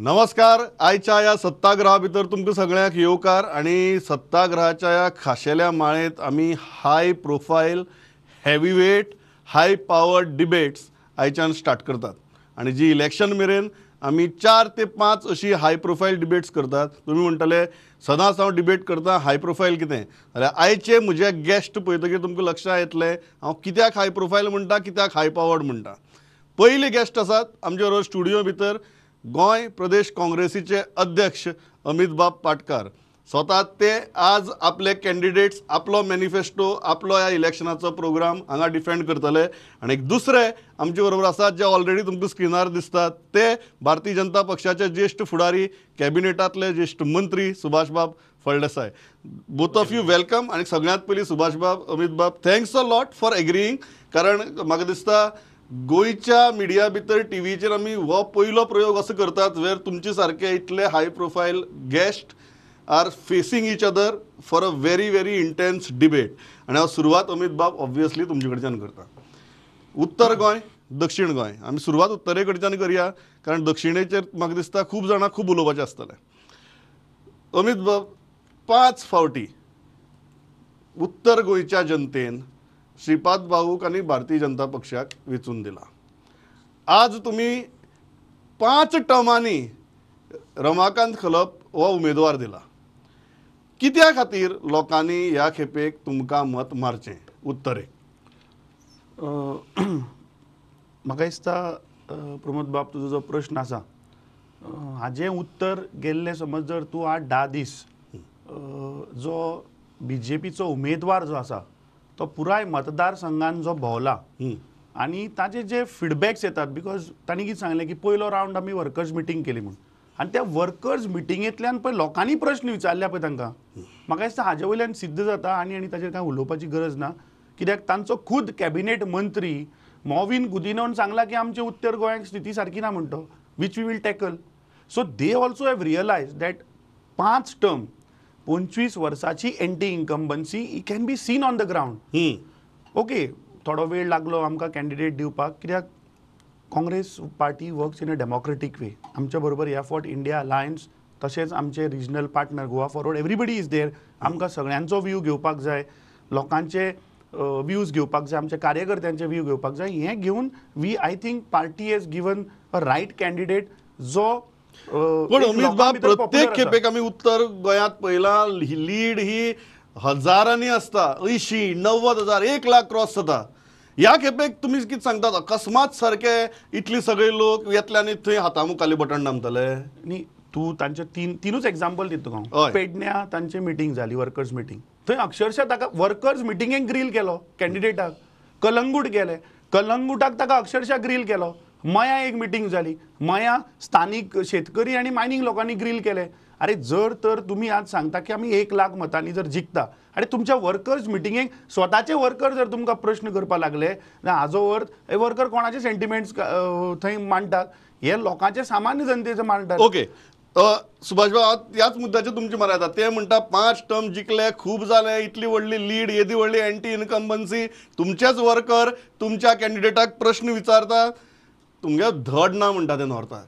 नमस्कार. आयच्या ह्या सत्ताग्रहा भितर तुमकां सगळ्यांक येवकार आनी सत्ताग्रहाच्या ह्या खाशेल्या माळेंत आमी high profile, heavyweight, high power debates आयच्यान स्टार्ट करतात आनी जी इलेक्शन मेरेन आमी 4 ते 5 अशी हाय प्रोफायल डिबेट्स करतात. तुमी म्हणटले सदांच हांव डिबेट करता, हाय प्रोफायल कितें? जाल्यार आयचे म्हजे गेस्ट पळयतकीर तुमकां लक्षांत येतलें हांव कित्याक हाय प्रोफायल म्हणटा, कित्याक हाय पावर्ड म्हणटा. पयले गेस्ट आसात आमचे बरोबर स्टुडियो भितर गोंय प्रदेश काँग्रेसीचे अध्यक्ष अमित बाब पाटकार. स्वता ते आज आपले कॅन्डिडेट्स, आपलो मॅनिफेस्टो, आपलो ह्या इलेक्शनाचो प्रोग्राम हांगा डिफेंड करतले. आनी एक दुसरे आमचे बरोबर आसात जे ऑलरेडी तुमकां स्क्रिनार दिसतात ते भारतीय जनता पक्षाचे ज्येश्ठ फुडारी, कॅबिनेटांतले ज्येश्ठ मंत्री सुभाष बाब Phaldesai. Both of you welcome. आनी सगळ्यांत पयलीं सुभाष बाब, अमित बाब, thanks a lot for agreeing. कारण म्हाका दिसता गोंयच्या मिडिया भितर टीव्हीचेर आमी हो पयलो प्रयोग असो करतात वेर तुमचे सारके इतले high profile guest are facing each other for a very very intense debate. आनी हांव सुरवात अमित बाब ऑब्वियसली तुमचे कडच्यान करता. उत्तर गोंय, दक्षिण गोंय, आमी सुरवात उत्तरे कडच्यान करया कारण दक्षिणेचेर म्हाका दिसता खूब जाणां खूब उलोवपाचें आसतलें. अमित बाब, 5 फावटी उत्तर गोंयच्या जनतेन श्रीपाद भाऊक आनी भारतीय जनता पक्षाक वेंचून दिला. आज तुमी 5 टर्मांनी रमाकांत खलप हो उमेदवार दिला. कित्या खातीर लोकांनी ह्या खेपेक तुमकां मत मारचें उत्तरेक? म्हाका दिसता प्रमोद बाब, तुजो जो प्रश्न आसा हाजें उत्तर गेल्ले समज जर तूं 8-10 दीस जो बीजेपीचो उमेदवार जो आसा तो पुराय मतदारसंघान जो भोंवला आनी ताजे जे फिडबॅक्स येतात, because तांणी कितें सांगलें की पयलो रावंड आमी वर्कर्स मिटींग केली म्हूण, आनी त्या वर्कर्स मिटिंगेंतल्यान पळय लोकांनी प्रश्न विचारले पळय तांकां, म्हाका दिसता हाजे वयल्यान सिद्ध जाता आनी आनी ताजेर कांय उलोवपाची गरज ना. कित्याक तांचो खुद कॅबिनेट मंत्री मॉविन गुदिनोन सांगला की आमचे उत्तर गोंयांक स्थिती सारकी ना म्हणटो, which we will tackle. So they also have realise that 5 term 25 वर्साची anti incumbency can be seen on the ground. Okay, थोडो वेळ लागलो आमकां कॅन्डिडेट दिवपाक, कित्याक Congress party works in a democratic way. आमच्या बरोबर ह्या फावट इंडिया अलायन्स तशेंच आमचे regional partner Goa forward, everybody is there. आमकां सगळ्यांचो व्यू घेवपाक जाय, लोकांचे व्यूज घेवपाक जाय, आमच्या कार्यकर्त्यांचे व्यू घेवपाक जाय. हें घेवन we I think party has given a right candidate जो. पण अमित बाब, प्रत्येक खेपेक आमी उत्तर गोंयांत पळयलां लीड ही हजारांनी आसता, 80-90 हजार, 1 लाख क्रॉस जाता. ह्या खेपेक तुमी कितें सांगतात, अकस्मात सारके इतले सगळे लोक येतले आनी थंय हाता मुखाल्ले बटन दामतले? न्ही, तूं तांचे तिनूच एग्जाम्पल दिता तुका हांव. पेडण्या तांची मिटींग जाली, वर्कर्स मिटींग, थंय अक्षरशा ताका वर्कर्स मिटिंगेक ग्रील केलो कॅन्डिडेटाक. कलंगूट गेले, कलंगूटाक ताका अक्षरशा ग्रील केलो. मया एक मिटींग जाली, मया स्थानीक शेतकरी आनी मायनींग लोकांनी ग्रील केले. अरे जर तर तुमी आज सांगता की आमी 1 लाख मतांनी जर जिखता, आनी तुमच्या वर्कर्स मिटिंगेक स्वताचे वर्कर जर तुमकां प्रश्न करपाक लागले जाल्यार हाजो अर्थ हे वर्कर कोणाचे सेंटिमेंट्स थंय मांडटात, हे लोकांचे सामान्य जनतेचे मांडटात. ओके सुभाष बाब, ह्याच मुद्द्याचेर तुमचे मरा येता. ते म्हणटा 5 टर्म जिखले, खूब जाले, इतली व्हडली लीड, येदी व्हडली एंटी इनकम्बन्सी, तुमचेच वर्कर तुमच्या कॅन्डिडेटाक प्रश्न विचारता, तुमगे धड ना म्हणटा ते नॉर्थाक.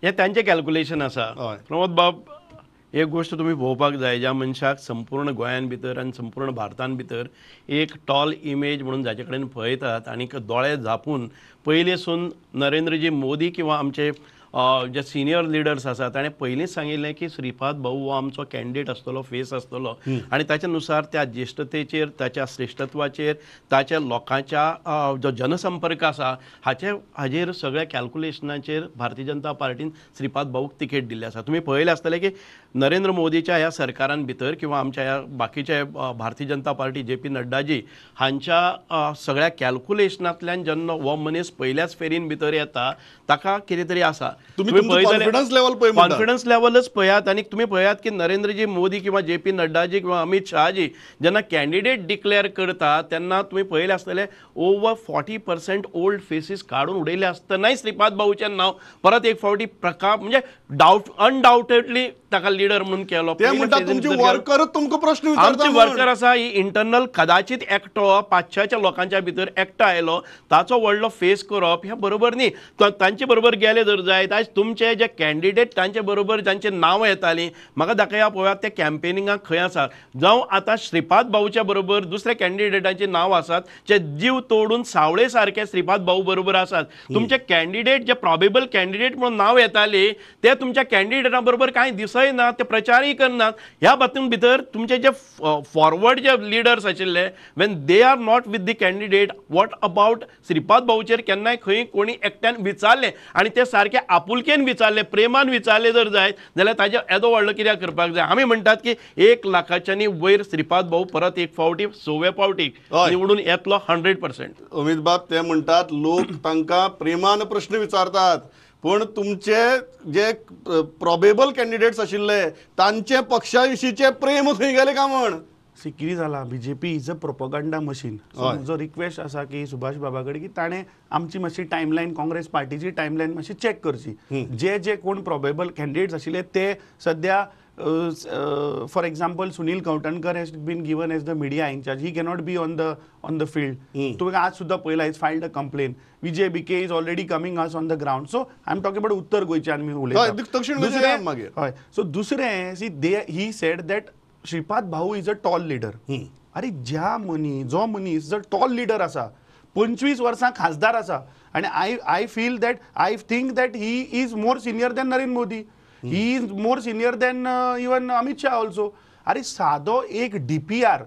हें तांचें कॅल्कुलेशन आसा. प्रमोद बाब, एक गोश्ट तुमी पळोवपाक जाय, ज्या मनशाक संपूर्ण गोंयान भितर आनी संपूर्ण भारतान भितर एक टॉल इमेज म्हणून जाचे कडेन पळयतात आनी दोळे झापून पयलींसून नरेंद्रजी मोदी किंवा आमचे जे सिनियर लिडर्स आसात ताणें पयलींच सांगिल्लें की श्रीपाद भाऊ हो आमचो कॅन्डिडेट आसतलो, फेस आसतलो. आनी ताच्या नुसार त्या ज्येश्ठतेचेर, ताच्या श्रेश्ठत्वाचेर, ताच्या लोकांच्या जो जनसंपर्क आसा हाजेर सगळ्या कॅल्कुलेशनाचेर भारतीय जनता पार्टीन श्रीपाद भाऊक तिकेट दिल्ली आसा. तुमी पळयलें आसतलें की नरेंद्र मोदीच्या ह्या सरकारान भितर किंवा आमच्या ह्या बाकीच्या Bharatiya Janata party J P Naddaji हांच्या सगळ्या कॅल्कुलेशनांतल्यान जेन्ना हो मनीस पयल्याच फेरीन भितर येता ताका कितें तरी आसा. कॉन्फिडन्स लेवल कॉन्फिडन्स लेवलच पळयात आनी तुमी पळयात की नरेंद्रजी मोदी किंवा जे पी नड्डाजी किंवा अमित शहाजी जेन्ना कॅन्डिडेट डिक्लेअर करता तेन्ना तुमी पळयलें आसतलें ओवर 40% ओल्ड फेसीस काडून उडयले आसतनाय श्रीपाद भाऊचें नांव परत एक फावटी प्रकार म्हणजे अनडावटेडली ताका लिडर म्हणून केलो. ते म्हणटा तुमचे वर्कर तुमकां प्रश्न विचारता. आमचे वर्कर आसा ही इंटरनल कदाचित एकटो 500 लोकांच्या भितर एकटो आयलो ताचो व्हडलो फेस करप हें बरोबर न्ही. तांचे बरोबर गेले जर जायत आयज तुमचे जे कॅन्डिडेट तांचे बरोबर जांचे नांवां येतालीं म्हाका दाखया पळोवया ते कॅम्पेनिंगाक खंय आसा. जावं आतां श्रीपाद भाऊच्या बरोबर दुसऱ्या कॅन्डिडेटांची नांव आसात जे जीव तोडून सावळे सारके श्रीपाद भाऊ बरोबर आसात. तुमचे कॅन्डिडेट जे प्रॉबेबल कॅन्डिडेट म्हणून नांव येताली ते तुमच्या कॅन्डिडेटा बरोबर कांय दिसय ना, ते प्रचारय करनात. ह्या बातून भितर तुमचे जे फॉरवर्ड जे लिडर्स आशिल्ले when they are not with the candidate what about Shripad भाऊचेर केन्नाय खंय कोणी एकट्यान विचारलें आनी ते सारके आपुलकेन विचारलें प्रेमान विचारलें जर जायत जाल्यार ताजे येदो व्हडलो कित्याक करपाक जाय. आमी म्हणटात की 1 लाखाच्यानी वयर श्रीपाद भाऊ परत एक फावटी 6वे फावटी निवडून येतलो 100%. अमित बाब ते म्हणटात लोक तांकां प्रेमान प्रश्न विचारतात पूण तुमचे जे प्रॉबेबल कॅन्डिडेट्स आशिल्ले तांचे पक्षा विशींचे प्रेम खंय गेले काय म्हण. सी कितें जाला BJP is a propaganda machine. So म्हजो रिक्वेस्ट आसा की सुभाष बाबा कडेन की ताणें आमची मातशी टायमलायन काँग्रेस पार्टीची टायमलायन मातशी चॅक करची. जे जे कोण प्रॉबेबल कॅन्डिडेट्स आशिल्ले ते सद्या for example Sunil Kavthankar has been given as the media in charge, he cannot be on the field. तुवें आज सुद्दां पळयला is filed a complain. Vijay Bhike is already coming us on the ground. So I am talking about उत्तर गोंयच्यान मी उलयता. हय, so दुसरें see they he said that Shripad Bhau is a tall leader. अरे ज्या मनीस जो मनीस जर टॉल लिडर आसा 25 वर्सां खासदार आसा आनी I feel that I think that he is more senior than Narendra Modi, he is more senior than even Amit Shah also. अरे सादो एक DPR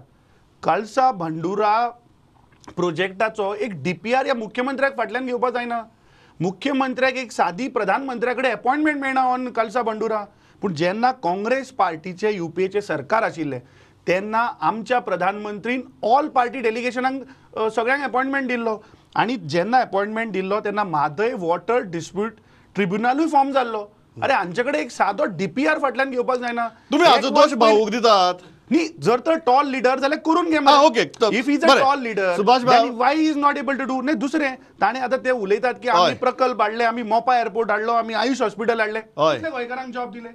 Kalasa Bhandura प्रोजेक्टाचो एक DPR ह्या मुख्यमंत्र्याक फाटल्यान घेवपाक जायना. मुख्यमंत्र्याक एक सादी प्रधानमंत्र्या कडेन अपॉयंटमेंट मेळना ऑन कळसा भांडुरा. पूण जेन्ना काँग्रेस पार्टीचे युपीएचे सरकार आशिल्लें तेन्ना आमच्या प्रधानमंत्रीन ऑल पार्टी डेलिगेशनांक सगळ्यांक अपॉयंटमेंट दिल्लो आनी जेन्ना अपॉयंटमेंट दिल्लो तेन्ना म्हादय वॉटर डिस्प्यूट ट्रिब्युनलूय फॉर्म जाल्लो. अरे हांचे कडेन एक सादो DPR फाटल्यान घेवपाक जायना. तुमी हाचो दोश भाऊक दितात न्ही. जर तर टॉल लिडर जाल्यार करून घे. Okay, if is a tall leader why is not able to do. न्ही दुसरें ताणें आतां ते उलयतात की आमी प्रकल्प हाडले, आमी मोपा एअरपोर्ट हाडलो, आमी आयुष हॉस्पिटल हाडले, कितले गोंयकारांक जॉब दिले.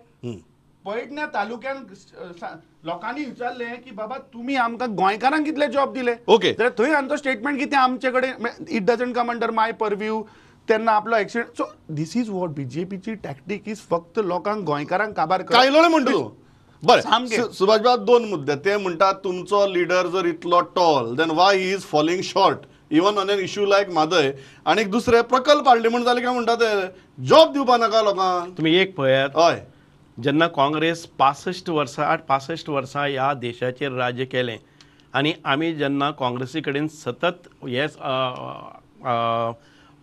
पैठण्या तालुक्यान लोकांनी विचारलें की बाबा तुमी आमकां गोंयकारांक कितले जॉब दिले. ओके, जाल्यार थंय आमचो स्टेटमेंट की ते आमचे कडेन it doesn't come under my purview. तेन्ना आपलो accident. So this is what बीजेपीची tactic is फक्त लोकांक गोंयकारांक काबार कायलोळे म्हणटा तूं. बरें सुभाष बाब दोन मुद्दे. ते म्हणटात तुमचो लिडर जर इतलो tall then why he is falling short even on an issue like Mhadei. आनी दुसरे प्रकल्प हाडले म्हण जाले काय म्हणटा ते जॉब दिवपा नाका लोकांक. तुमी एक पळयात, हय, जेन्ना काँग्रेस 65 वर्सां ह्या देशाचेर राज्य केलें आनी आमी जेन्ना काँग्रेसी कडेन सतत हे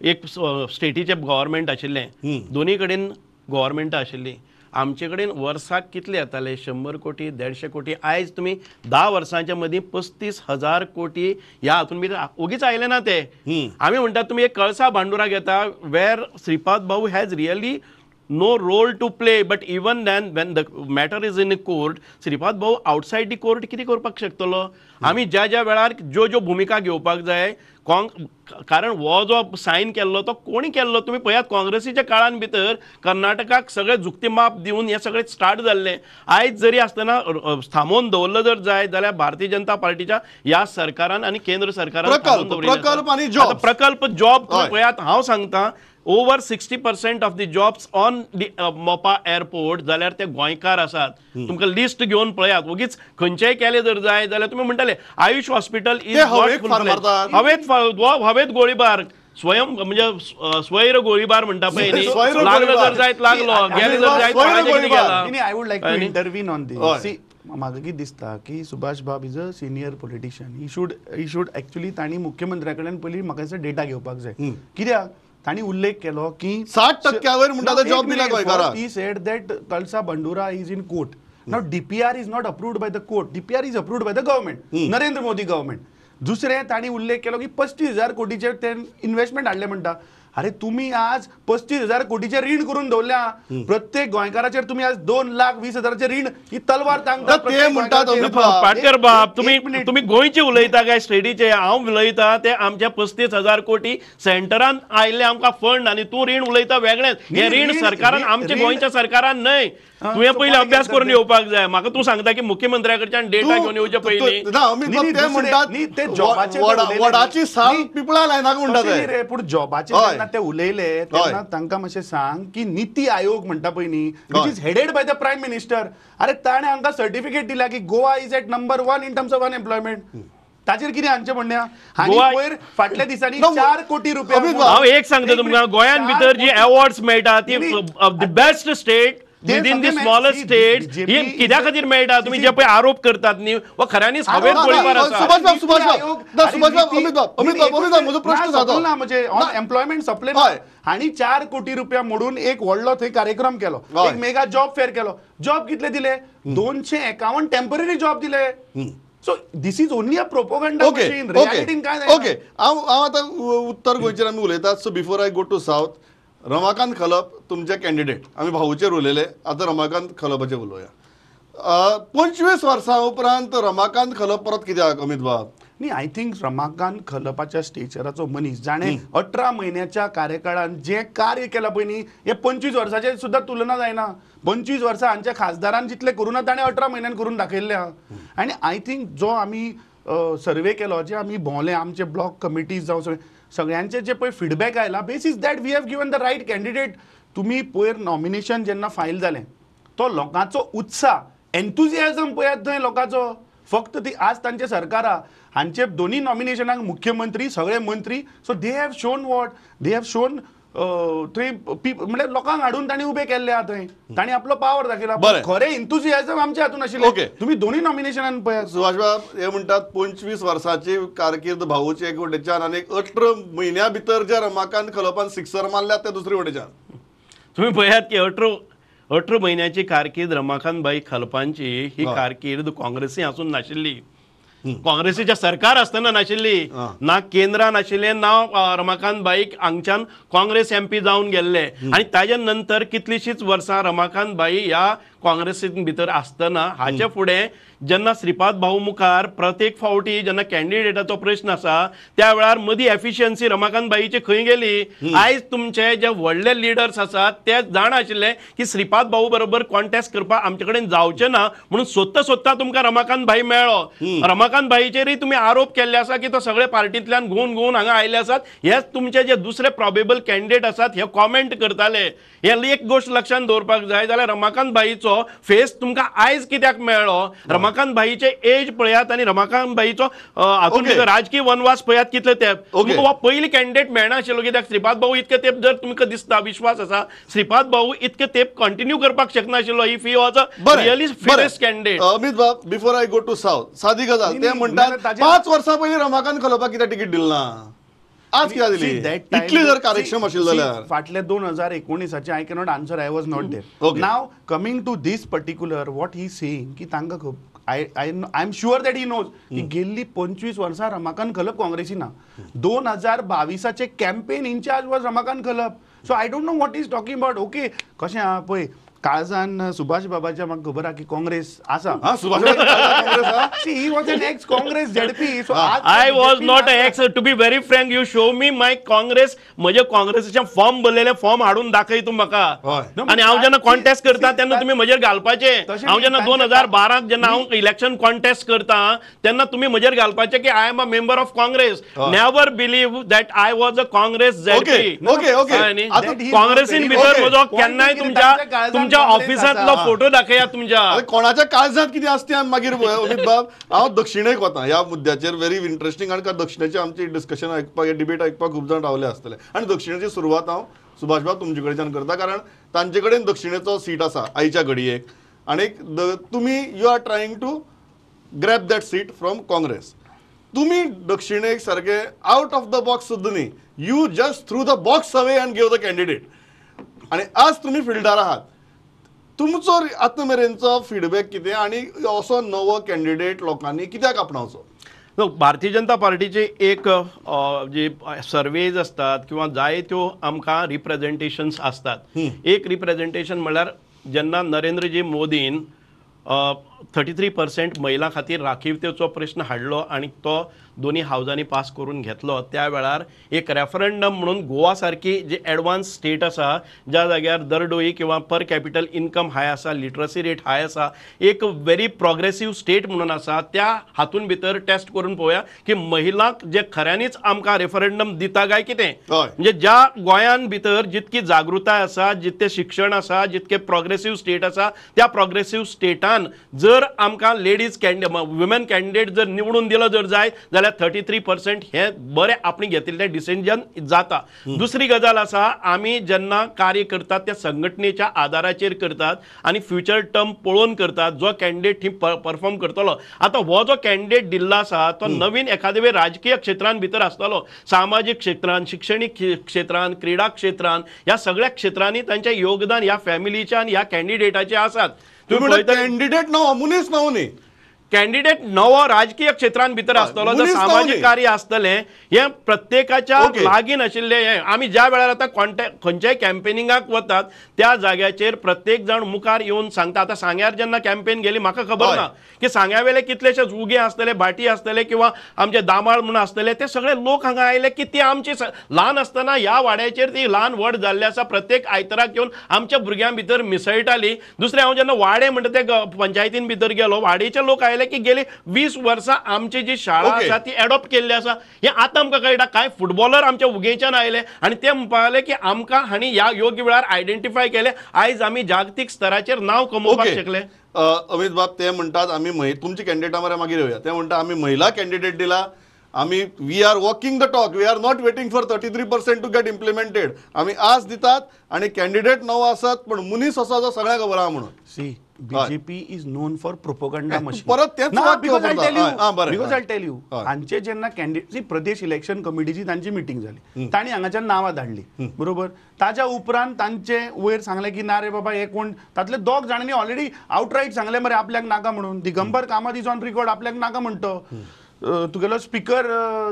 एक स्टेटीचें गव्हर्मेंट आशिल्लें, दोनी कडेन गव्हर्मेंटां आशिल्लीं, आमचे कडेन वर्साक कितले येताले 100 कोटी 150 कोटी. आयज तुमी 10 वर्सांच्या मदीं 35,000 कोटी ह्या हातून भितर ओगीच आयले ना ते. आमी म्हणटात तुमी एक कळसा भांडुरा घेता where Shripad Bhau has really no role to play, but even then when the matter is in court Shripad Bhau outside the court कितें करपाक शकतलो. आमी ज्या ज्या वेळार ज्यो ज्यो भुमिका घेवपाक जाय कारण हो जो सायन केल्लो तो कोणी केल्लो तुमी पळयात. काँग्रेसीच्या काळान भितर कर्नाटकाक सगळे झुकती माप दिवन हें सगळें स्टार्ट जाल्लें. आयज जरी आसतना थांबोवन दवरलो जर जायत जाल्यार भारतीय जनता पार्टीच्या ह्या सरकारान आनी केंद्र सरकारान प्रकल्प जॉब पळयात. हांव सांगता over 60% of the jobs on the Mopa airport जाल्यार ते गोंयकार आसात. तुमकां लिस्ट घेवन पळयात. ओगीच खंयचेय केले जर जाय जाल्यार तुमी म्हणटाले आयुष हॉस्पिटल is हवेत गोळीबार स्वयं म्हणजे स्वैर गोळीबार म्हणटा पळय न्ही, लागलो जर जायत लागलो, गेले जर जायत. I would like to intervene on this. See म्हाका कितें दिसता की सुभाष बाब is a senior politician, he should actually तांणी मुख्यमंत्र्या कडेन पयलीं म्हाका दिसता डेटा घेवपाक जाय. कित्याक तांणी उल्लेख केलो की 60% वयर म्हणटा जॉब दिला गोंयकारांक. He said that Kalasa Bandura is in court. Now DPR is not approved by the court, DPR is approved by the government, Narendra Modi government. दुसरें तांणी उल्लेख केलो की 35,000 कोटीचे ते इन्व्हेस्टमेंट हाडले म्हणटा. अरे तुम्ही आज 35,000 कोटीचे रीण करून दवरल्या, प्रत्येक गोंयकाराचेर तुम्ही आज 2,20,000 रीण ही तलवार तांगता. ते म्हणटात पाटकर बाब तुम्ही तुम्ही गोंयचे उलयता काय स्टेटीचे? हांव उलयता ते आमच्या 35,000 कोटी सेंटरान आयिल्ले आमकां फंड आनी तूं रीण उलयता वेगळेंच. हें रीण सरकारान आमच्या गोंयच्या सरकारान न्हय, तुवें पयलीं अभ्यास करून येवपाक जाय. म्हाका तूं सांगता की मुख्यमंत्र्या कडच्यान डेटा घेवन येवचे पयलीं. वडाची साल पिपळा लायनाक म्हणटा रे. पूण जॉबाचे जेन्ना ते उलयले तेन्ना तांकां मातशें सांग की नीती आयोग म्हणटा पळय न्ही, which is headed by the prime minister. अरे ताणें हांकां सर्टिफिकेट दिल्या की Goa is at number 1 in terms of unemployment. ताचेर कितें हांचें म्हणणें? आनी पयर फाटल्या दिसांनी 4 कोटी रुपया. हांव एक सांगता तुमकां, गोंयांत भितर जी अवॉर्ड्स मेळटा ती the best state within the smallest state ही कित्या खातीर मेळटा? तुमी जे पळय आरोप करतात न्ही हो खऱ्यांनीच हवेत गोळीबार आसा. म्हणजे एम्प्लॉयमेंट सप्ले हांणी 4 कोटी रुपया मोडून एक व्हडलो थंय कार्यक्रम केलो, एक मेगा जॉब फेअर केलो. जॉब कितले दिले? 251 टेम्पररी जॉब दिले. So this is only a propaganda machine. रियलिटीन काय जायना. ओके, हांव आतां उत्तर गोंयचेर आमी उलयतात. So before I go to south, Ramakant Khalap तुमचे कॅन्डिडेट, आमी भाऊचेर उलयले, आतां रमाकांत खलपाचेर उलोवया. 25 वर्सां उपरांत रमाकांत खलप परत कित्याक अमित बाब? न्ही, I think Ramakant खलपाच्या स्टेचराचो मनीस जाणें 18 म्हयन्याच्या कार्यकाळान जें कार्य केलां पळय न्ही, हें 25 वर्साचेर सुद्दां तुलना जायना. 25 वर्सां हांच्या खासदारान जितलें करूं ना ताणें 18 म्हयन्यान करून दाखयल्लें आहा. आनी I think जो आमी सर्वे केलो, जे आमी भोंवले, आमचे ब्लॉक कमिटीज जावं सगळ्यांचे जे पळय फिडबॅक आयला, basis that we have given the right candidate. तुमी पयर नॉमिनेशन जेन्ना फायल जालें तो लोकांचो उत्साह, एन्थुजियाजम पळयात थंय लोकांचो. फक्त ती आज तांचे सरकारा हांचे दोन्ही नॉमिनेशनाक मुख्यमंत्री, सगळे मंत्री, so they have shown what they have shown. थंय म्हणल्यार लोकांक हाडून तांणी उबे केल्ले आहा थंय, तांणी आपलो पावर दाखयला. खरें एन्थुजियाजम आमच्या हातून आशिल्लें. तुमी दोन्ही नॉमिनेशनान पळयात. सुभाष बाब हे म्हणटात 25 वर्साची कारकीर्द भाऊची एक वटेच्यान आनी 18 म्हयन्या भितर जे रमाकांत खलपान सिक्सर मारल्यात ते दुसरे वटेच्यान. तुमी पळयात की 18 म्हयन्याची कारकीर्द रमाकांत भाई खलपांची ही कारकीर्द काँग्रेसी आसून नाशिल्ली, काँग्रेसीच्या सरकार आसतना नाशिल्ली, ना केंद्रान आशिल्ले, ना रमाकांत भाईक हांगच्यान काँग्रेस एमपी जावन गेल्ले. आनी ताजे नंतर कितलीशीच वर्सां रमाकांत भाई ह्या काँग्रेसीन भितर आसतना हाचे फुडें जेन्ना श्रीपाद भाऊ मुखार प्रत्येक फावटी जेन्ना कॅन्डिडेटाचो प्रश्न आसा त्या वेळार मदीं एफिशियन्सी रमाकांत भाईची खंय गेली? आयज तुमचे जे व्हडले लिडर्स आसात ते जाण आशिल्ले की श्रीपाद भाऊ बरोबर कॉन्टेस्ट करपाक आमचे कडेन जावचें ना म्हणून सोदता सोदता तुमकां रमाकांत भाई मेळ्ळो. रमाकांत भाईचेरय तुमी आरोप केल्ले आसा की तो सगळे पार्टींतल्यान घुंवन घुंवन हांगा आयले आसात. हेच तुमचे जे दुसरे प्रॉबेबल कॅन्डिडेट आसात हे कॉमेंट करताले. हे एक गोश्ट लक्षांत दवरपाक जाय. जाल्यार रमाकांत भाईचो फेस तुमकां आयज कित्याक मेळ्ळो? रमाकांत भाईचे एज पळयात आनी रमाकांत भाईचो हातूंत भितर राजकीय वनवास पळयात कितले तेप. तुमकां हो पयली कॅन्डिडेट मेळनाशिल्लो कित्याक श्रीपाद भाऊ इतके तेप, जर तुमकां दिसता विश्वास आसा, श्रीपाद भाऊ इतके तेप कंटिन्यू करपाक शकनाशिल्लो if he was a really fittest candidate. Amit बाब, before I go to south, सादी गजाल, ते म्हणटात 5 वर्सां पयलीं रमाकांत खलपाक कित्याक तिकीट दिली ना, आज कित्याक दिली? इतली जर कार्यक्षम आशिल्ली जाल्यार. फाटल्या 2019 I cannot answer, I was not there. Now coming to this particular what he saying की तांकां I am sure that he knows की गेल्ली 25 वर्सां रमाकांत खलप काँग्रेसी ना. 2022 campaign incharge was Ramakant Khalap. So I don't know what is talking about. Okay, कशें आहा पळय, काळजान सुभाष बाबाच्या म्हाका खबर आहा की काँग्रेस आसा. He was an ex Congress ZP. I was not ex, to be very frank. You show me my Congress, म्हजे काँग्रेसीचे फॉर्म भरलेले फॉर्म हाडून दाखय तूं म्हाका. आनी हांव जेन्ना कॉन्टेस्ट करता तेन्ना तुमी म्हजेर घालपाचे. हांव जेन्ना 2012 जेन्ना हांव इलेक्शन कॉन्टेस्ट करता तेन्ना तुमी म्हजेर घालपाचे की I am a member of Congress. Never believe that I was a Congress ZP. काँग्रेसीन भितर म्हजो केन्नाय तुमच्या तुमच्या ऑफिसांतलो फोटो दाखया तुमच्या. कोणाच्या काळजांत कितें आसता मागीर अमित बाब. हांव दक्षिणेक वता ह्या मुद्द्याचेर, व्हेरी इंट्रस्टिंग. कारण दक्षिणेचे आमची डिस्कशन आयकपाक, डिबेट आयकपाक खूब जाण रावले आसतले. आनी दक्षिणेची सुरवात हांव सुभाष बाब तुमचे कडच्यान करता, कारण तांचे कडेन दक्षिणेचो सीट आसा आयच्या घडयेक. आनी तुमी you are trying to grab that seat from Congress. तुमी दक्षिणेक सारके आउट ऑफ the box सुद्दां न्ही, you just through the box away and give the candidate. आनी आज तुमी फिल्डार आहात, तुमचो आतां मेरेनचो फिडबॅक कितें आनी असो नवो कॅन्डिडेट लोकांनी कित्याक आपणावचो? भारतीय जनता पार्टीचे एक जे सर्वेज असतात किंवा जायत्यो आमकां रिप्रेझेंटेशन्स असतात. एक रिप्रेझेंटेशन म्हणल्यार जेन्ना नरेंद्रजी मोदीन 33% महिलां खातीर राखीवतेचो प्रश्न हाडलो आनी तो दोनी हावजांनी पास करून घेतलो. त्या वेळार एक रेफरंडम म्हणून गोवा सारकी जी एडवान्स स्टेट आसा, ज्या जाग्यार दरडोई किंवा पर कॅपिटल इन्कम हाय आसा, लिटरसी रेट हाय आसा, एक व्हेरी प्रोग्रेसीव स्टेट म्हणून आसा, त्या हातून भितर टेस्ट करून पळोवया की महिलांक जे खऱ्यांनीच आमकां रेफरंडम दिता काय कितें. म्हणजे ज्या गोंयान भितर जितकी जागृताय आसा, जितकें शिक्षण आसा, जितके प्रोग्रेसीव स्टेट आसा, त्या प्रोग्रेसीव स्टेटान जर आमकां लेडीज वुमेन कॅन्डिडेट जर निवडून दिलो जर जाय जाल्यार 33% हे बरें आपणे घेतिल्लें डिसिजन जाता. दुसरी गजाल आसा, आमी जेन्ना कार्य करतात त्या संघटनेच्या आदाराचेर करतात आनी फ्युचर टर्म पळोवन करतात. जो कॅन्डिडेट ही परफॉर्म करतलो, आतां हो जो कॅन्डिडेट दिल्लो आसा तो नवीन एखादे वेळ राजकीय क्षेत्रान भितर आसतलो, सामाजीक क्षेत्रान, शिक्षणीक क्षेत्रान, क्रिडा क्षेत्रान, ह्या सगळ्या क्षेत्रांनी तांचें योगदान ह्या फॅमिलीच्या आनी ह्या कॅन्डिडेटाचें आसात. तुम्ही कॅन्डिडेट नवो मनीस नवो न्ही, कॅन्डिडेट नवो राजकीय क्षेत्रान भितर आसतलो, जर सामाजीक कार्य आसतलें, हें प्रत्येकाच्या लागीं आशिल्लें. हें आमी ज्या वेळार आतां कॉन्टॅक्ट खंयच्याय कॅम्पेनिंगाक वतात त्या जाग्याचेर प्रत्येक जाण मुखार येवन सांगता. आतां सांग्यार जेन्ना कॅम्पेन गेली, म्हाका खबर ना की सांग्या वेले कितलेशे उगे आसतले, भाटी आसतले किंवा आमचे दामाळ म्हणून आसतले, ते सगळे लोक हांगा आयले की ती आमची ल्हान आसतना ह्या वाड्याचेर ती ल्हान व्हड जाल्ली आसा, प्रत्येक आयताराक येवन आमच्या भुरग्यां भितर मिसळटाली. दुसरें, हांव जेन्ना वाडे म्हणटा ते पंचायतीन भितर गेलो, वाडेचे लोक आयले की गेली 20 वर्सां आमची जी शाळा आसा ती एडॉप्ट केल्ली आसा. हें आतां आमकां कळटा. कांय फुटबॉलर आमच्या उगेच्यान आयले आनी ते म्हणपाक लागले की आमकां हांणी ह्या योग्य वेळार आयडेंटिफाय केले, आयज आमी जागतीक स्तराचेर नांव कमोवपाक शकले. अमित बाब, ते म्हणटात आमी तुमची कॅन्डिडेटा मरे मागीर येवया. ते म्हणटा आमी महिला कॅन्डिडेट दिला, आमी we are walking the talk, we are not waiting for 33% to get implemented. आमी आज दितात आनी कॅन्डिडेट नवो आसात पण मनीस आसा जो सगळ्यांक खबर आहा म्हणून. See, BJP is known for propaganda machine. परत तेच वाक्य वापरता. Because I tell you, हांचे जेन्ना कॅन्डिडेट सी प्रदेश इलेक्शन कमिटीची तांची मिटींग जाली, तांणी हांगाच्यान नांवां धाडली, बरोबर. ताज्या उपरांत तांचे वयर सांगलें की ना रे बाबा हे कोण, तातले दोग जाणांनी ऑलरेडी आउटरायट सांगलें मरे आपल्याक नाका म्हणून. Digambar Kamat is on record आपल्याक नाका म्हणतो. तुगेलो speaker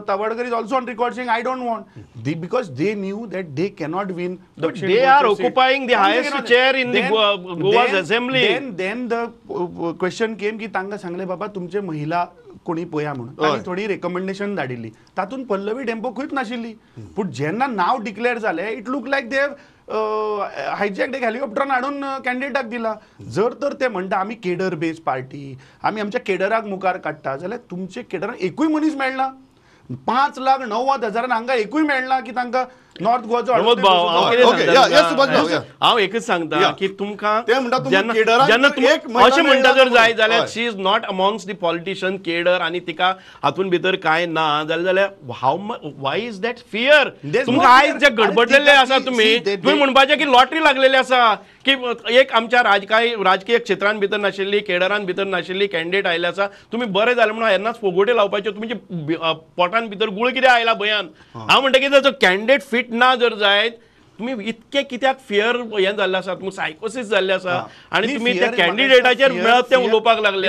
Tawadkar is also on record saying I don't want, because they knew that they cannot win. They are occupying the highest chair in the Goa's assembly. Then the question came की तांकां सांगलें बाबा तुमचे महिला कोणी पळया म्हणून, तांणी थोडी रेकमेंडेशन धाडिल्ली, तातूंत पल्लवी डेम्पो खंयच नाशिल्ली. पूण जेन्ना नांव डिक्लेअर जालें, it look like they have hijack एक हेलिकॉप्टरान हाडून कॅन्डिडेटाक दिला. जर तर ते म्हणटा आमी केडर बेज पार्टी, आमी आमच्या केडराक मुखार काडटा, जाल्यार तुमचे केडराक एकूय मनीस मेळना. 5,90,000 हांगा एकूय मेळना की तांकां नॉर्थ गोवाचो. हांव एकच सांगता की तुमकां जेन्ना अशें म्हणटा जर जाय जाल्यार she is not amongst the politician cadre आनी तिका हातून भितर कांय ना जाल्यार how why is that fear. तुमकां आयज जे गडबडलेले आसा तुमी, तुमी म्हणपाचें की लॉटरी लागलेली आसा की एक आमच्या राजकीय क्षेत्रान भितर नाशिल्ली, केडरान भितर नाशिल्ली कॅन्डिडेट आयले आसा, तुमी बरें जालें म्हणून येन्नाच फोगोटे लावपाच्यो. तुमचे पोटान भितर गुळ कितें आयला भंयान. हांव म्हणटा की जर कॅन्डिडेट फिट ना जर जायत, तुमी इतके कित्याक फियर हें जाल्लें आसा, तुमकां सायकोसीस जाल्लें आसा आनी तुमी त्या कॅन्डिडेटाचेर मेळत तें उलोवपाक लागले.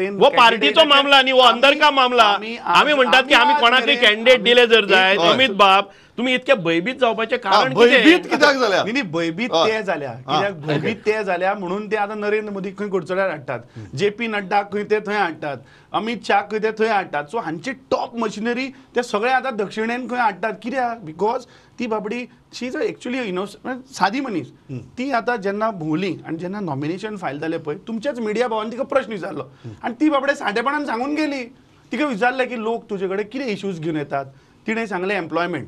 हो पार्टीचो मामला न्ही, हो अंदर का मामला. आमी म्हणटात की आमी कोणाकय कॅन्डिडेट दिले जर जायत, अमित बाब तुम्ही इतके भयभीत जावपाचें कारण भयभीत कित्याक जाल्या? न्ही, भयभीत ते जाल्या कित्याक? भयभीत ते जाल्या म्हणून ते आतां नरेंद्र मोदी खंय कुडचड्यार हाडटात, जे पी नड्डा खंय ते थंय हाडटात, अमित शाह खंय ते थंय हाडटात. सो हांची टॉप मशिनरी ते सगळे आतां दक्षिणेन खंय हाडटात. कित्याक? Because ती बाबडी शी is actually innocent, सादी मनीस. ती आतां जेन्ना भोंवली आनी जेन्ना नॉमिनेशन फायल जालें पळय, तुमच्याच मिडिया भावान तिका प्रश्न विचारलो आनी ती बाबडे सादेपणान सांगून गेली. तिका विचारलें की लोक तुजे कडेन कितें इश्यूज घेवन येतात, तिणें सांगलें एम्प्लॉयमेंट,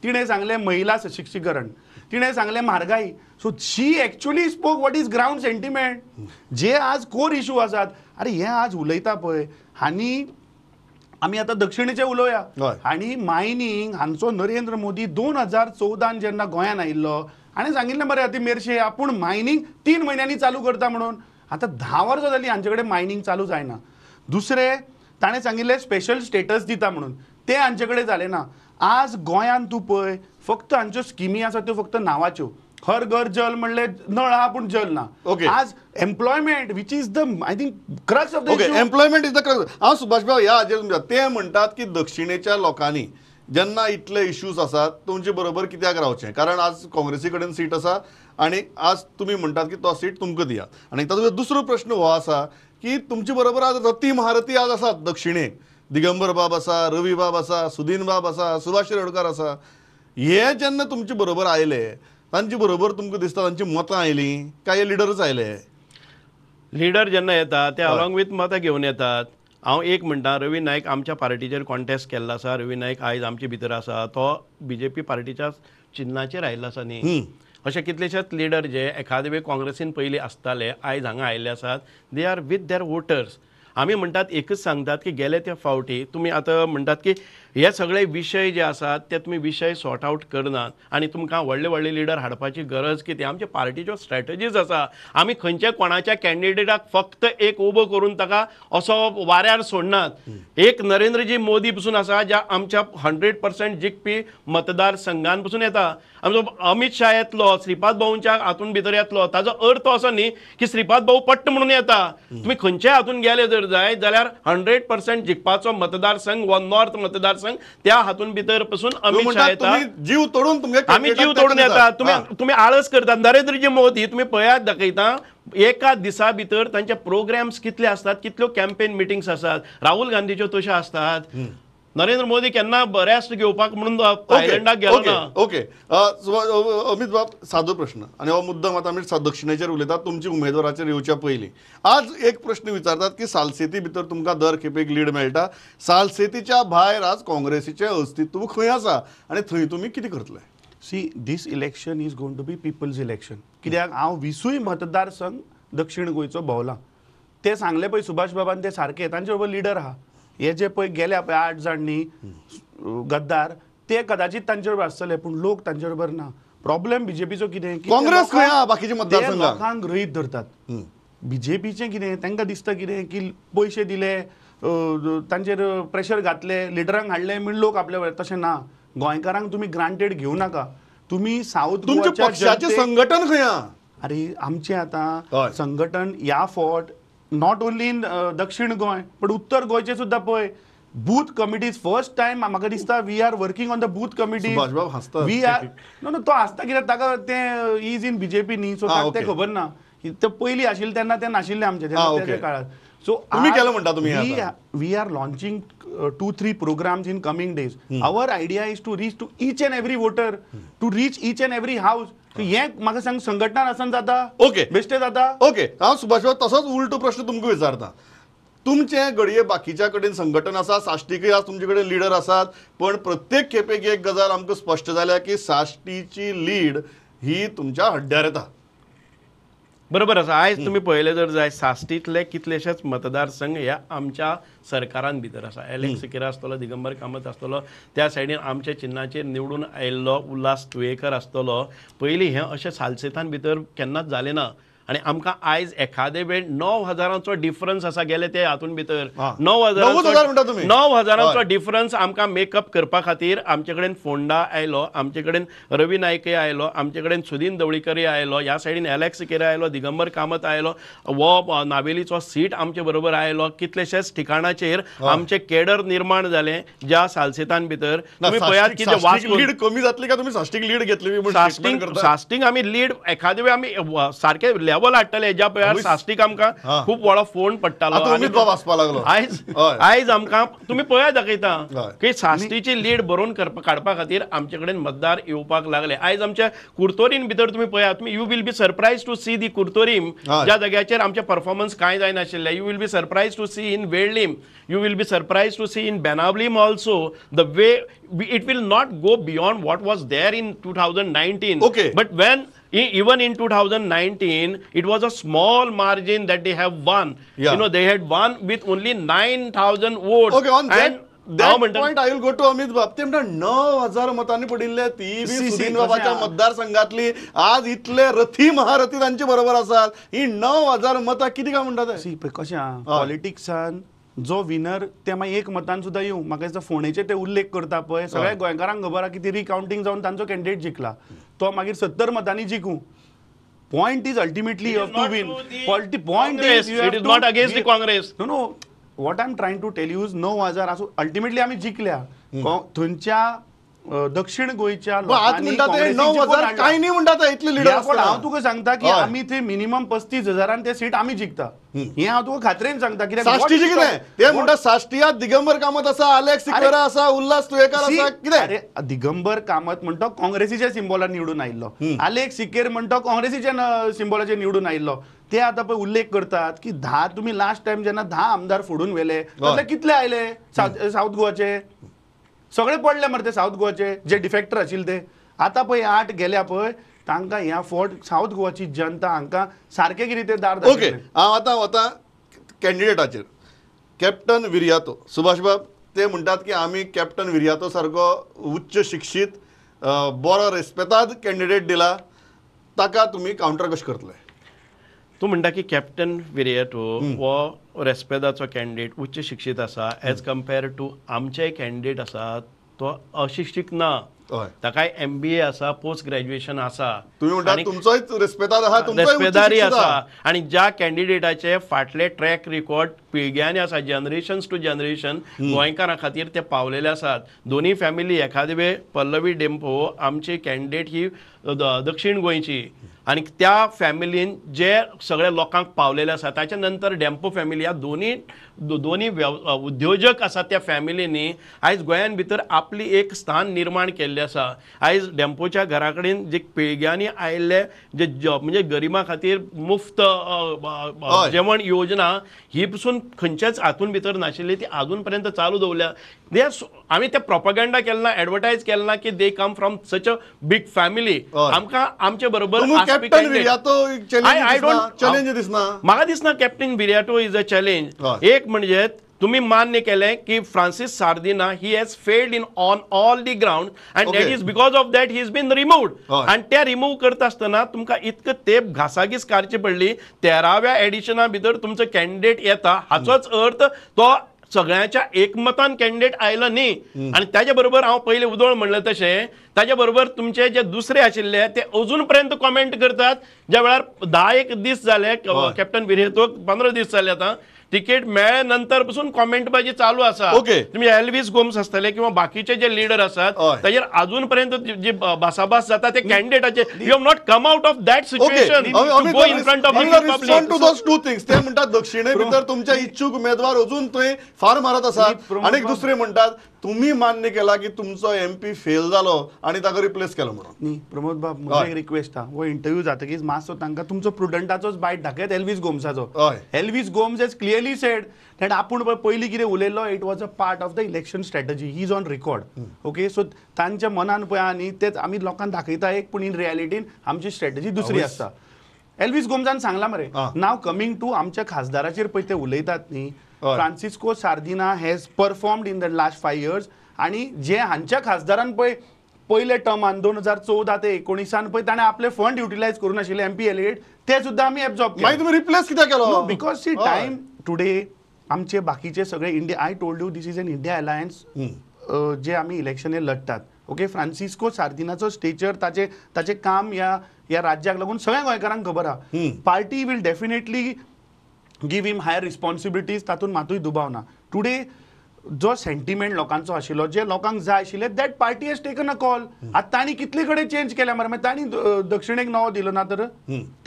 तिणें सांगलें महिला सशक्तीकरण, तिणें सांगलें म्हारगाई. So she actually spoke what is ground sentiment, जे आज कोर इशू आसात. अरे हे आज उलयता पळय, आनी आमी आतां दक्षिणेचे उलोवया. आनी मायनींग हांचो नरेंद्र मोदी 2014 जेन्ना गोंयान आयिल्लो आनी सांगिल्लें बरें आतां मेरशे आपूण मायनींग 3 म्हयन्यांनी चालू करता म्हणून. आतां 10 वर्सां जालीं हांचे कडेन मायनींग चालू जायना. दुसरें ताणें सांगिल्लें स्पेशल स्टेटस दिता म्हणून, तें हांचे कडेन जालें ना. आज गोंयांत तूं पळय फक्त हांच्यो स्किमी आसा त्यो फक्त नांवाच्यो. हर घर जल म्हणलें नळ आहा पूण जल ना. आज employment which is the I think crux of the employment is the crux. हांव सुभाष भाऊ ह्या हाजेर तुमच्या ते म्हणटात की दक्षिणेच्या लोकांनी जेन्ना इतले इश्यूज आसात तुमचे बरोबर कित्याक रावचें? कारण आज काँग्रेसी कडेन सीट आसा आनी आज तुमी म्हणटात की तो सीट तुमकां दियात. आनी तातूंत दुसरो प्रश्न हो आसा की तुमचे बरोबर आज रती महारथी आज आसात दक्षिणेक, दिगंबर बाब आसा, रवी बाब आसा, सुदीन बाब आसा, सुभाष शिरोडकर आसा. हे जेन्ना तुमचे बरोबर आयले तांचे बरोबर तुमकां दिसता तांची मतां आयलीं काय हे लिडरच आयले? लिडर जेन्ना येता ते अलॉंग विथ मतां घेवन येतात. हांव एक म्हणटा, रवी नायक आमच्या पार्टीचेर कॉन्टेस्ट केल्लो आसा. रवी नायक आयज आमचे भितर आसा, तो बीजेपी पार्टीच्या चिन्नाचेर आयिल्लो आसा न्ही. अशे कितलेशेच लिडर जे एखादे वेळ काँग्रेसीन पयलीं आसताले आयज हांगा आयिल्ले आसात. They are with their voters. आमी म्हणटात एकच सांगतात की गेले त्या फावटी तुमी आतां म्हणटात की हे सगळे विशय जे आसात ते तुमी विशय सॉर्ट आवट करनात आनी तुमकां व्हडले व्हडले लिडर हाडपाची गरज कितें? आमच्या पार्टीच्यो स्ट्रॅटजीज आसा. आमी खंयच्या कोणाच्या कॅन्डिडेटाक फक्त एक उबो करून ताका असो वाऱ्यार सोडनात. एक नरेंद्रजी मोदी पसून आसा ज्या आमच्या 100% जिखपी मतदारसंघान पसून येता. आमचो अमित शाह येतलो, श्रीपाद भाऊंच्या हातून भितर येतलो. ताजो अर्थ असो न्ही की श्रीपाद भाऊ पट्ट म्हणून येता. तुमी खंयच्याय हातून गेले जर जाय जाल्यार 100% जिखपाचो मतदारसंघ वा नॉर्थ मतदारसंघ त्या हातून भितर पसून अमित शाह येता. जीव तोडून आमी जीव तोडून येता. तुमी आळस करतात. नरेंद्रजी मोदी तुमी पळयात दाखयता एका दिसा भितर तांचे प्रोग्राम्स कितले आसतात, कितल्यो कॅम्पेन मिटिंग्स आसात. राहुल गांधीच्यो तश्यो आसतात. नरेंद्र मोदी केन्ना रेस्ट घेवपाक म्हणून थायलंडाक गेलो ना. ओके अमित बाब, सादो प्रश्न आनी हो मुद्दा मात आमी दक्षिणेचेर उलयतात तुमची उमेदवाराचेर येवच्या पयलीं. आज एक प्रश्न विचारतात की सालसेती भितर तुमकां दर खेपेक लीड मेळटा, सालसेतीच्या भायर आज काँग्रेसीचें अस्तित्व खंय आसा आनी थंय तुमी कितें करतले? See, this election is going to be people's election. कित्याक हांव 20 मतदारसंघ दक्षिण गोंयचो भोंवला. ते सांगले पळय सुभाष बाबान ते सारके, तांचे बरोबर लिडर आहा. हे जे पळय गेले पळय 8 जाण न्ही गद्दार, ते कदाचित तांचे बरोबर आसतले पूण लोक तांचे बरोबर ना. प्रॉब्लेम बीजेपीचो कितें, काँग्रेस बाकीचे मतदारसंघ लोकांक गृहीत धरतात. बीजेपीचें कितें, तांकां दिसता कितें की पयशे दिले, तांचेर प्रेशर घातले, लिडरांक हाडले म्हण लोक आपल्या बरोबर. तशें ना. गोंयकारांक तुमी ग्रांटेड घेवं नाका. तुमी सावथ गोवाच्या पक्षाचें संघटन खंय? अरे आमचें आतां संघटन ह्या फावट not only in दक्षिण गोंय पण उत्तर गोंयचे सुद्दां पळय बूथ कमिटीज फर्स्ट टायम म्हाका दिसता we are working on the booth committee. We are no no तो हांसता कित्याक ताका तें is in BJP न्ही, सो ताका तें खबर ना. ते पयलीं आशिल्ले तेन्ना ते नाशिल्ले आमचे त्या काळार. So we are launching 2-3 programs in coming days. Our idea is to reach to each and every voter, to reach each and every house. हे म्हाका सांग संघटना आसन जाता, ओके बेश्टे जाता. ओके, हांव सुभाष बाब तसोच उलटो प्रश्न तुमकां विचारता. तुमचें घडये बाकीच्या कडेन संघटन आसा, साश्टीकय आज तुमचे कडेन लिडर आसात, पण प्रत्येक खेपेक एक गजाल आमकां स्पश्ट जाल्या की साश्टीची लीड ही तुमच्या हड्ड्यार येता. बरोबर आसा. आयज तुमी पळयलें जर जाय साश्टींतले कितलेशेच मतदारसंघ ह्या आमच्या सरकारान भितर आसा. एलेक्स सिकेरा आसतलो, दिगंबर कामत आसतलो, त्या सायडीन आमच्या चिन्नाचेर निवडून आयिल्लो उल्हास तुयेकर आसतलो. पयलीं हें अशें सालसेतान भितर केन्नाच जालें ना आनी आमकां आयज एखादे वेळ 9,000चो डिफरन्स आसा गेले ते हातून भितर. 9,000चो डिफरन्स आमकां मेकअप करपा खातीर आमचे कडेन फोंडा आयलो, आमचे कडेन रवी नायकय आयलो, आमचे कडेन सुदीन दवळीकरय आयलो, ह्या सायडीन एलेक्स सिकेरा आयलो, दिगंबर कामत आयलो, वो नावेलीचो सीट आमचे बरोबर आयलो. कितलेशेच ठिकाणाचेर आमचे केडर निर्माण जाले ज्या सालसेतान भितर. तुमी पळयात की लीड कमी जातली का तुमी साश्टीक लीड घेतली? साश्टीक आमी लीड एखादे वेळ आमी सारके लेवल हाडटले. ज्या पळयार साश्टीक आमकां खूब व्हडलो फोन पडटालो, आयज आयज आमकां तुमी पळयात दाखयता की साश्टीची लीड बरोवन काडपा खातीर आमचे कडेन मतदार येवपाक लागले. आयज आमच्या कुर्तोरीन भितर तुमी पळयात, तुमी you will be surprise to see the Curtorim ज्या जाग्याचेर आमचें परफॉर्मन्स कांय जायनाशिल्लें. You will be surprise to see in Velim, you will be surprise to see in Benaulim also. The way it will not go beyond what was there in 2019. Okay. But when even in 2019, it was a small margin that they have won. Yeah. You know, they had won with only 9,000 votes. Okay, on that point I will go to Amit Bab. ते म्हणटा 9,000 मतांनी पडिल्ले, ती बी सुदीन बाबाच्या मतदारसंघातली. आज इतले रथी महारथी तांचे बरोबर आसात, ही 9,000 मतां कितें काय म्हणटा ते? सी पळय कशें आहा पॉलिटिक्सान जो विनर ते मागीर एक मतान सुद्दां येवं. म्हाका दिसता फोंडेचे ते उल्लेख करता पळय, सगळ्या गोंयकारांक खबर आहा की ती रिकावंटींग जावन तांचो कॅन्डिडेट जिखला, तो मागीर 70 मतांनी जिखूं. Point is ultimately you have to win. Point is it is not against the Congress. No no, what I am trying to tell you is 9,000 आसूं अल्टिमेटली आमी जिखल्या. थंयच्या दक्षिण गोंयच्या लोकांनी 9,000 काय न्ही म्हणटा इतले लिडर. हांव तुका सांगता की आमी थंय मिनिमम 35,000 ते सीट आमी जिखता, हें हांव तुका खात्रेन सांगता. कित्याक साश्टीचे कितें ते म्हणटा, साश्टिया दिगंबर कामत आसा, आलेक्स सिक्वेरा आसा, उल्हास तुयेकार आसा, कितें? अरे दिगंबर कामत म्हणटा काँग्रेसीच्या सिम्बॉलार निवडून आयिल्लो, आलेक्स सिकेर म्हणटा काँग्रेसीच्या सिम्बॉलाचेर निवडून आयिल्लो. ते आतां पळय उल्लेख करतात की 10 तुमी लास्ट टायम जेन्ना 10 आमदार फोडून व्हेले तातले कितले आयले सावथ गोवाचे? सगळे पडले मरे ते सावथ गोवाचे जे डिफेक्टर आशिल्ले ते. आतां पळय 8 गेल्या पळय तांकां ह्या फोट सावथ गोवाची जनता हांकां सारकें कितें ते दार. ओके, हांव आतां वता कॅन्डिडेटाचेर. कॅप्टन विरियातो, सुभाष बाब ते म्हणटात की आमी कॅप्टन विरियातो सारको उच्च शिक्षीत बरो रेस्पेताद कॅन्डिडेट दिला, ताका तुमी कावंटर कशें करतले? तूं म्हणटा की कॅप्टन विरियातो हो रेस्पेदाचो कॅन्डिडेट, उच्च शिक्षीत आसा एज कम्पेयर टू आमचे कॅन्डिडेट आसा तो अशिक्षीत ना, ताकाय MBA आसा, पोस्ट ग्रॅज्युएशन आसा. तुमी म्हणटा तुमचोय रेस्पेदाद आसा, रेस्पेदारी आसा. आनी ज्या कॅन्डिडेटाचे फाटले ट्रॅक रिकॉर्ड पिळग्यांनी आसा, जनरेशन टू जनरेशन गोंयकारां खातीर ते पावलेले आसात. दोनी फॅमिली, एखादे वेळ पल्लवी डेम्पो आमची कॅन्डिडेट ही दक्षिण गोंयची आनी त्या फॅमिलीन जे सगळे लोकांक पावलेले आसा, ताच्या नंतर डेम्पो फॅमिली ह्या दोनी उद्योजक आसा त्या फॅमिलींनी आयज गोंयान भितर आपली एक स्थान निर्माण केल्लें आसा. आयज डेम्पोच्या घरा कडेन जे पिळग्यांनी आयिल्ले जे म्हणजे गरिबां खातीर मुफ्त जेवण योजना ही पसून खंयच्याच हातून भितर नाशिल्ली, ती आजून पर्यंत चालू दवरल्या. आमी ते प्रोपगेंडा केल ना, एडवर्टायज केल ना की they come from such a big family. आमकां आमचे बरोबर म्हाका दिसना Captain Viriato is a challenge. एक म्हणजे तुम्ही मान्य केलें की Francis Sardinha he has failed in on all the ground and that is because of that he is been removed. आनी ते रिमूव्ह करता आसतना तुमकां इतको तेप घासाघीस काडची पडली. 13व्या एडिशना भितर तुमचो कॅन्डिडेट येता हाचोच अर्थ तो सगळ्यांच्या एकमतान कॅन्डिडेट आयलो न्ही. आनी ताजे बरोबर हांव पयलीं उदळ म्हणलें तशें ताजे बरोबर तुमचे जे दुसरे आशिल्ले ते अजून पर्यंत कॉमेंट करतात. ज्या वेळार 10 दीस जाले कॅप्टन विरियातोक, 15 दीस जाले आतां तिकेट मेळ्ळे नंतर पसून कॉमेंट बाजी चालू आसा. तुमी एल्वीस गोम्स आसतले किंवा बाकीचे जे लिडर आसात ताजेर अजून पर्यंत जी भासाभास जाता ते कॅन्डिडेटाचे. You have not come out of that situation to go in front of the public. To those two things, ते म्हणटात दक्षिणे भितर तुमच्या इच्छुक उमेदवार अजून थंय फार मारत आसात आनी दुसरे म्हणटात तुम्ही मान्य केला की तुमचो एमपी फेल जालो आनी ताका रिप्लेस केलो म्हणून. न्ही प्रमोद बाब, म्हजो एक रिक्वेस्ट आहा, हो इंटरव्यू जातकीच मातसो तांकां तुमचो प्रुडंटाचोच बायट दाखयात Elvis गोम्साचो. Elvis Gomes has clearly said that आपूण पळय पयलीं कितें उलयल्लो it was a part of the election strategy, he is on record. Okay, so तांच्या मनान पळय आनी तेच आमी लोकांक दाखयता एक, पूण इन रियलिटीन आमची स्ट्रॅटजी दुसरी आसता. एल्वीस गोम्सान सांगला मरे. नाव कमींग टू आमच्या खासदाराचेर पळय ते उलयतात न्ही, Francisco Sardinha has performed in the last 5 years. आनी जे हांच्या खासदारान पळय पयले टर्मान 2014 ते 19 पळय ताणें आपले फंड युटिलायज करूं नाशिल्ले एमपी एलिट, ते सुद्दां आमी एब्जॉर्ब. मागीर तुमी रिप्लेस कित्याक केलो? Because C time today आमचे बाकीचे सगळे India, I told you this is an India alliance जे आमी इलेक्शन लढतात. ओके, फ्रांसिस्को सार्दिनाचो स्टेचर, ताचे ताचे काम ह्या ह्या राज्याक लागून सगळ्या गोंयकारांक खबर आहा. Party will definitely give him higher responsibilities, तातूंत मातूय दुबाव ना. टुडे जो सेंटिमेंट लोकांचो आशिल्लो, जे लोकांक जाय आशिल्ले, that party has taken a call. आतां तांणी कितले कडेन चेंज केल्या मरे, मागीर तांणी दक्षिणेक नांव दिलो ना तर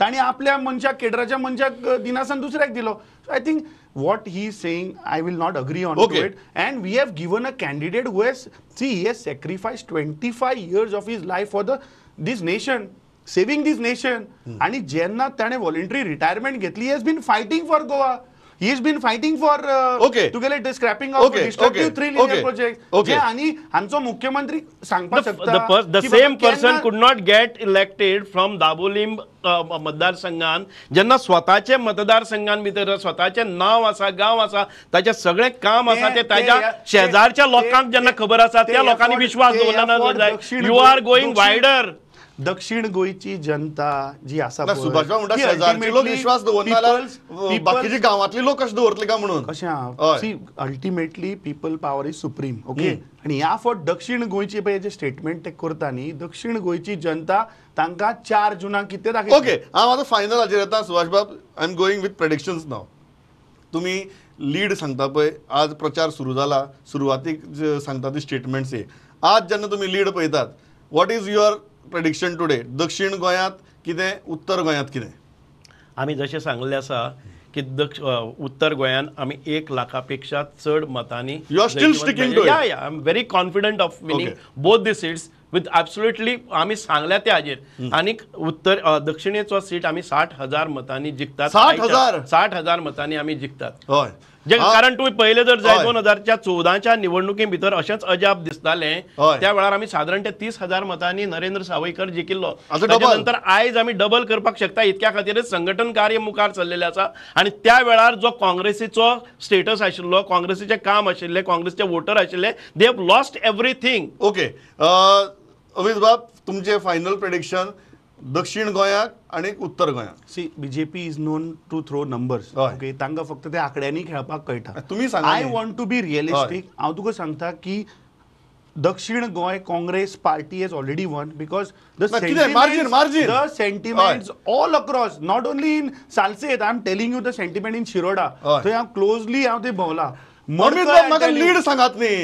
तांणी आपल्या मनशाक, केडराच्या मनशाक दिनासान दुसऱ्याक दिलो. So I think what he is saying I will not agree on to it. And we have given a candidate who has, see, he has sacrifice 25 years of his life for the this nation, saving this nation. आणि जेन्ना ताणें voluntary retirement घेतली, he has been fighting for Goa, he has been fighting for तुगेले scrapping of destructive 3 linear project. जे आनी हांचो मुख्यमंत्री सांगपाक शकता, the same person could not get elected from Dabolim मतदारसंघान. जेन्ना स्वताचे मतदारसंघान भितर स्वताचें नांव आसा, गांव आसा, ताचें सगळें काम आसा, ते ताच्या शेजारच्या लोकांक जेन्ना खबर आसा त्या लोकांनी विश्वास दवरला ना जाय. You are going wider. दक्षिण गोंयची जनता जी आसा, सुभाष म्हणटा शेजारचे लोक विश्वास दवरना जाल्यार बाकीचे गांवांतले लोक कशे दवरतले काय म्हणून? कशें आहा, see ultimately people power is supreme. Okay, आनी ह्या फावट दक्षिण गोंयची पळय जे स्टेटमेंट ते करता न्ही, दक्षिण गोंयची जनता तांकां 4 जुनाक कितें दाखयता. ओके, हांव आतां फायनल हाचेर येता सुभाष बाब. I am going with predictions now. तुमी लीड सांगता पळय, आज प्रचार सुरू जाला, सुरवातीक सांगता ती स्टेटमेंट्स हे, आज जेन्ना तुमी लीड पळयतात, what is your prediction today? दक्षिण गोंयांत कितें, उत्तर गोंयांत कितें? आमी जशें सांगलें आसा की उत्तर गोंयांत आमी 1 लाखा पेक्षा चड मतांनी. You are still sticking to it? Yeah yeah, I am very confident of winning both the seats with absolutely. आमी सांगल्या त्या हाजेर. आनीक उत्तर दक्षिणेचो सीट आमी 60,000 मतांनी जिखतात. 60,000? 60,000 मतांनी आमी जिखतात. हय, कारण तुवें पळयलें जर जाय 2014च्या निवडणुके भितर अशेंच अजाप दिसतालें. त्या वेळार आमी सादारण ते 30,000 मतांनी नरेंद्र सावयकर जिखिल्लो. ताच्या नंतर आयज आमी डबल करपाक शकता. इतक्या खातीरच संघटन कार्य मुखार चल्लेलें आसा. आनी त्या वेळार जो काँग्रेसीचो स्टेटस आशिल्लो, काँग्रेसीचें काम आशिल्लें, काँग्रेसीचे वोटर आशिल्ले, they have lost everything. Okay Amit बाब, तुमचें फायनल प्रेडिक्शन दक्षिण गोंयाक आनी उत्तर गोंयाक? See, BJP is known to throw numbers. Okay, तांकां फक्त ते आंकड्यांनी खेळपाक कळटा. तुमी सांगा. I want to be realistic. हांव तुका सांगता की दक्षिण Goa Congress party has already won because the sentiments all across, not only in Salcete, I am telling you the sentiment in Shiroda, थंय हांव क्लोजली हांव थंय भोंवला. म्हाका लीड सांगात न्ही.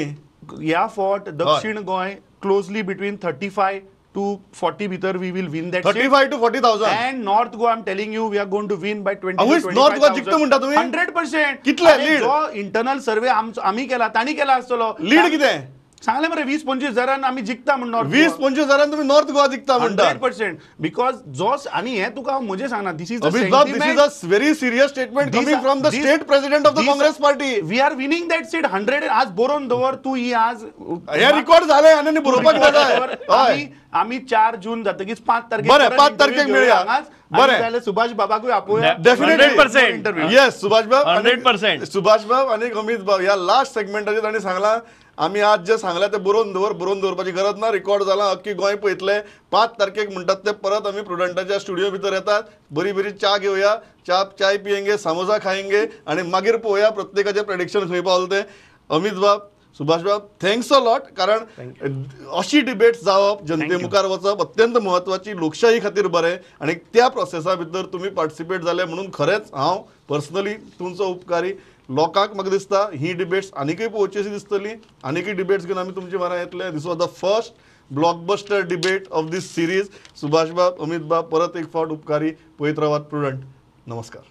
ह्या फावट दक्षिण गोंय closely between 35 to 40 भितर we will win that 35 to 40,000. And North Goa, I am telling you, we are going to win by 20 to 25,000. North Goa जिखता म्हणटा तुमी? 100%. कितले लीड? जो इंटरनल सर्वे आमी केला तांणी केला आसतलो. लीड कितें सांगले मरे, 20-25 हजारान आमी जिखता म्हण नॉर्थ. 20-25 हजारान तुम्ही नॉर्थ गोवा जिखता म्हणटा? 100%. Because जो आनी हें तुका हांव म्हजें सांगना, this is Amit बाब, this is a very serious statement coming from the state president of the Congress party. We are winning that seat 100. आज बरोवन दवर तूं ही आज. हे रिकॉर्ड जालें आनी बरोवपाक जाय. आमी 4 जून जातकीच 5 तारखेक, बरें, 5 तारखेक मेळया. बरें जाल्यार सुभाष बाबाकूय आपोवया. डेफिनेटली. येस सुभाष बाब, 100%. सुभाष बाब आनी अमित बाब, ह्या लास्ट सेगमेंटाचेर तांणी सांगलां, आमी आज जे सांगलां तें बरोवन दवर. बरोवन दवरपाची गरज ना, रिकॉर्ड जाला, अख्खी गोंय पळयतले. 5 तारखेक म्हणटात ते परत आमी प्रुडंटाच्या स्टुडिओ भितर येतात. बरी बरी च्या घेवया, चाय पियेंगे, सामोसा खायेंगे आनी मागीर पळोवया प्रत्येकाचें प्रेडिक्शन खंय पावलें तें. अमित बाब, सुभाष बाब, thanks a lot. कारण अशी डिबेट्स जावप, जनते मुखार वचप अत्यंत म्हत्वाची, लोकशाही खातीर बरें. आनी त्या प्रोसेसा भितर तुमी पार्टिसिपेट जाले म्हणून खरेंच हांव पर्सनली तुमचो उपकारी. लोकांक म्हाका दिसता ही डिबेट्स आनीकय पळोवची अशी दिसतली. आनीकय डिबेट्स घेवन आमी तुमचे वारा येतले. This was the first blockbuster debate of this series. Subhash बाब, अमित बाब, परत एक फावट उपकारी. पळयत रावात प्रुडंट. नमस्कार.